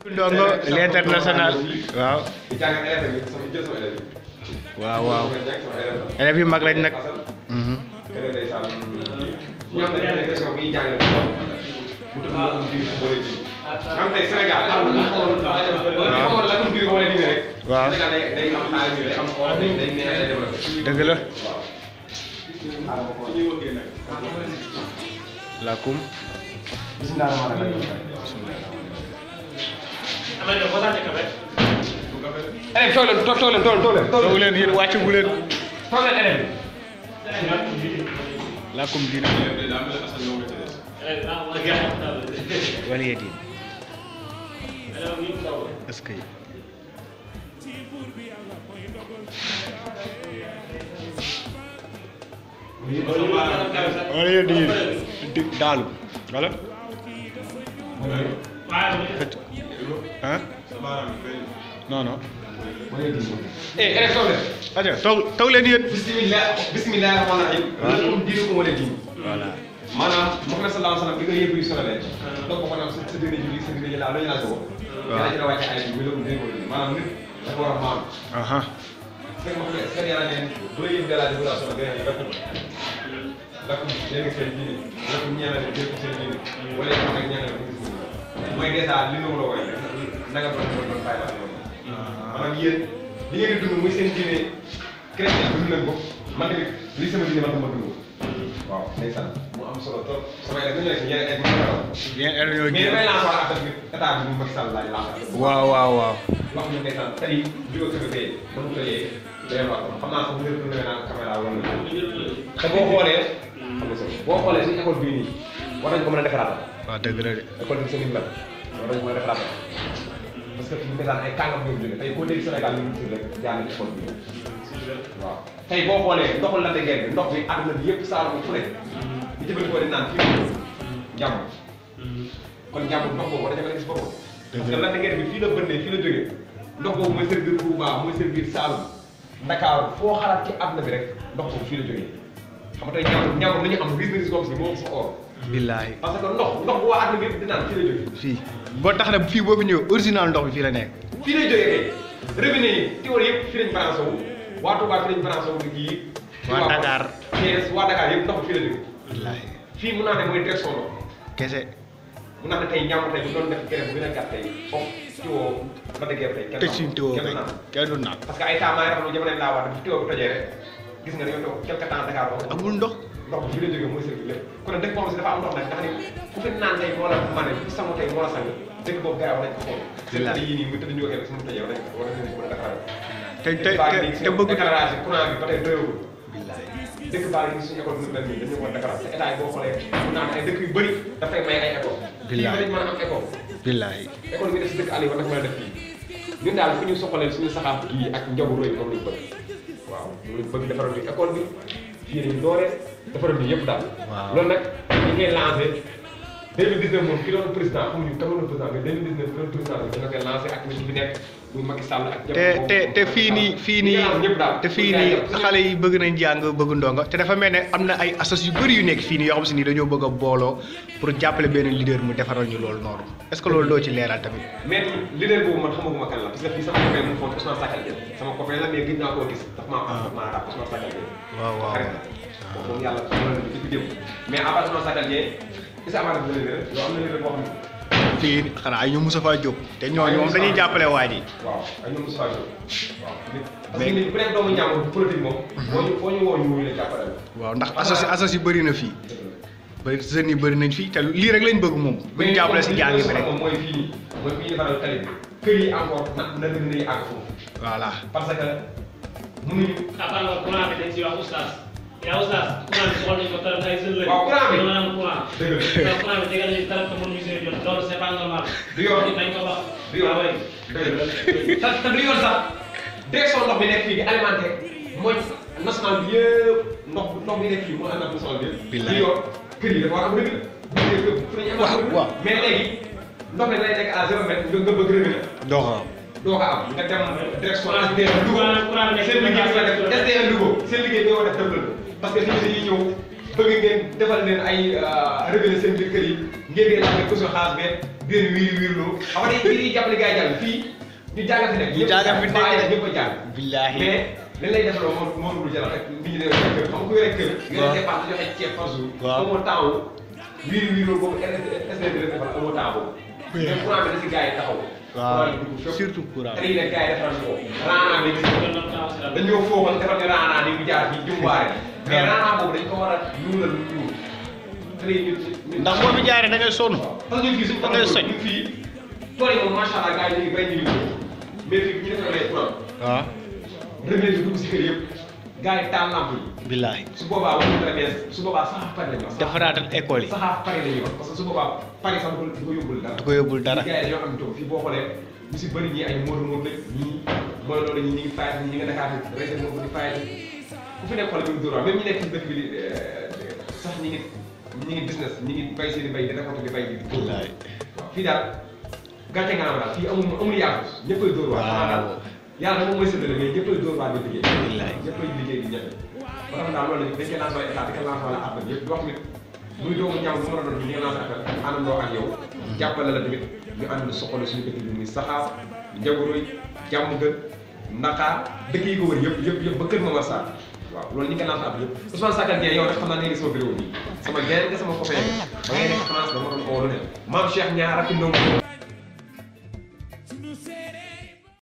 ndongo l'international waaw. waaw waaw. élèves yu mag lañ nag. waaw. dëgg la. lakum. élèves toog leen yéen wàccu bu leen. toog leen élèves. lakum diina. wala yee diin. est-ce que. wala yee diin. daalu wala. ah. non non. élèves toog leen. aja toog leen yéen. bismillah rahmaani rahim. lakum diinukum waliya diin. voilà. maanaam Muhammad sallallahu alayhi wa sallam bi nga yëngu yu sonalee. donc maanaam sa diine julli sa diine laa loolu laa ko. waaw dina wàcce ay bi lakum diinukum waliya diin maanaam nit dafa war a maam. fekk ma xam ne seen yàlla neen bu la yëngu dalaa di wala sonal gën a lakum yéen seen diine lakum ñeena ne jël ko seen diine wala yéen ak ñeena ne gis mooy dèjà li nga war a woy na nga doon bàyyi wax loolu maanaam yéen li ngeen di dund muy seen diine chrétien dund nañ ko man tamit lii sama diine man dama dund waaw ndeysaan mu am solo trop sama élèves dañu nekk ñeneen ay mais damay lancer waat affaire bi état bi mu Macky Sall laay lancer waaw waaw waaw wax ñu ndeysaan tey jóge kër tey ba mu tëjee day wax xam naa sax bu ngeen tourné naan caméra wala te boo xoolee xam nga sax boo xoolee suñu école bii nii war nañ ko mën a defaraat waaw dëgg la de école bi seen war nañ ko mën a defaraat parce que fi mu ndeysaan ay kàngam ñoom jóge tey boo dégg Sénégal ñu ngi rek jàng école bi waaw tey boo xoolee ndoxul la guerre bi ndox bi àdduna bi yëpp Saalum fu ne di jëfandikoo di naan fii njàmm kon njàmm ndox boobu war nañu ko gis boppam parce que la guerre bi fii la bënnee fii la jógee ndox boobu mooy servir Touba mooy servir Saalum Dakar foo xalaat ci àdduna bi rek ndox boobu fii la jógee xam nga tey njàmm li ñu am business boobu si moo ko sa or billaahi parce que ndox bu waa àdduna bi yëpp di naan fii la jógee fii boo tax na fii boo fi ñëwee original ndox bi fii la nekk fii lay jógee kay robinet yi tiwal yëpp fii lañ branché wu waa Touba fii lañ branché wu kii waa Dakar Thiès waa Dakar yëpp ndox fii la jógee billaahi fii mun naa ne mooy direction ndox kese mun naa ne tey njàmm tey bu doon def grève bu gën a gàtt tey foofu tiwoo la de guerre tey tëj suñu tiwoo kay kenn du naan parce que ay temps maa ngi rafetlu jamono laa wax bu tiwoo bi tojee rek gis nga dañoo toog quelque temps Dakar boobu amul ndox ndox bi fii la jógee mooy servir lépp kon nag dëkk boobu si dafa am ndox nag nga xam ne ku fi naan tey moo la mane ku sangu tey moo la sang dëkk boobu gars yi war nañ ko xool seen yii nii mu tëdd ñu waxee su mu tëjee war nañ ko mën a defaraat te bëgg éclairage courant bi ba tey doyagul dëkk baa ngi suñu école bi mel nii dañu ko war a defaraat te état yi boo xoolee mun naa ay dëkk yu bëri dafay may ay école fii dañ mën a am école billaahi école bi def si dëkk àll yi war na ko mën a def fii ñun daal fu ñu soxalee suñu saxaaf gii ak njabu roy moom lañu bëgg waaw moom lañu bëgg defaral ñu école bi fii nañu doore defaral ñu yëpp daal loolu nag ñu ngay lancé 2019 moom ki doon président xamuñu kan doon président mais 2019 ki doon président bi dina koy lancé ak nit bi nekk muy Macky Sall ak te fii nii te fii nii xale yi bëgg nañ jàng bëgg ndongo te dafa mel ne am na ay assos yu bëri yu nekk fii nii yoo xam si ni dañoo bëgg a booloo pour jàppale benn leader mu defaral ñu loolu noonu est-ce que loolu doo ci leeral tamit mais leader boobu man xamaguma kan la parce que fii sama copain mu foon Ousmane Sakal Dieng sama copain la mais gëj naa koo gis daf maa rap Ousmane Sakal Dieng waaw moom yàlla xamal na ci dem mais à part Ousmane Sakal Dieng isa amaana bi leader yow am na leader boo xam ne fii xanaa ay ñu Moustapha Diop te ñooñu moom dañuy jàppale waa ji waaw ay ñu Moustapha Diop waaw parce que nit bu nekk doomu ñaam politique moom foo ñu woo ñu wuyu la jàppale waaw ndax assos yi bëri na fii bëri jeunes yi bëri nañ fii te lii rek lañ bëgg moom bu ñu jàppale si jàng bi rek moom mooy fii nii mooy fii defaral tali bi kër yi encore na gën a àgg foofu voilà parce que mënuñu courant bi dañ si wax oustaz yaa oustaz courant bi soxla nañu ko trop ay jeunes lañu waaw courant bi dama naan courant dëgg la courant bi tegal nañu trop te mënuñu see jot loolu c'est pas normal du yoon dañ ko wax du yoon dëgg la te du yoon sax direction ndox bi nekk fii di alimenté mooy national bi yëpp ndox bi nekk fii moo alimenté national bi yëpp du yoon kër yi dafa war am rëgg waaw mais léegi ndox mi day nekk à 0 mètre nga bëgg rëgg la doo ko am nga dem direction SDE Louga seen liggéey bi nga def SDE Louga seen liggéey bi nga def dëgg parce que nit ñi dañuy ñëw bëgg ngeen defal leen ay révélé seen biir kër yi ngeen di laajte ko su xaas be ngeen wiirloo xam nga dañuy jàppale gars yi jàll fii ñu jàngal fi nekk ñëpp ñëpp a jàng billaahi mais dañ lay defaloo moo dul jaral rek nit ñi dañoo kër xam nga ku yore kër yore dépense joxe ceeb par jour amoo temps wiirloo boobu SDD la defal amoo temps boobu mais courant bi da si gars yi taxaw waaw surtout courant tey nag gars yi defal ko raanaa bi dañoo fooxal defal ñu raanaa ni mu jaar ci jumbaare mais raanaa boobu dañ ko war a ñuulal lu ñuul ndax boo fi jaaree da ngay sonn parce que ñun fii suñu da ngay soñ ñun fii tool yi moom macha allah gars yi ñu ngi bay ñu mais fii ñu defal lay courant waaw remède bi dugg si kër yëpp gars yi taal lamp yi billaahi su boobaa waxuñu la mais su boobaa saxaaf pare lañu wax defaraatal école yi saxaaf pare lañuy wax parce que su boobaa pare sax du ko yóbbul dara du ko yóbbul dara gars yi dañoo am toog fii boo xoolee ñu si bëri ñii ay móor móor lañ ñii mooy loolu ñi ngi fayat ñi nga Dakar région boobu di fayat ku fi nekk xool bi mu dóor même ñi nekk ci dëkk bi di sax ñi ngi business ñi ngi bay seen i bay di récolté di bay bi billaahi waaw fii daal gàcce nga am daal fii amul yaatu ñëppay dóor waar xanaa daal yàlla moom mooy séddale mais ñëppay dóor waar di liggéey billaahi ñëppay liggéey di ñebe ba tax daal loolu dañ koy lancé état di ko lancé wala appel yëpp di wax tamit muy doomu ñaaw bu mën a doon ñu ngi lancé appel àndandoo ak yow jàppale la tamit ñu ànd soxla suñu dëkk bi muy saxaar njagoroy jàmm gën Ndakaar dëkk yi ko wër yëpp ba Kër Momar Sarr waaw loolu ñu ngi lancé appel yëpp Ousmane Sakal Dieng yow rek xam naa ne sama vidéo nii sama gerte nga sama copain ba ngay nekk France dama doon oo lu ne maam Cheikh Niang rakk ndongo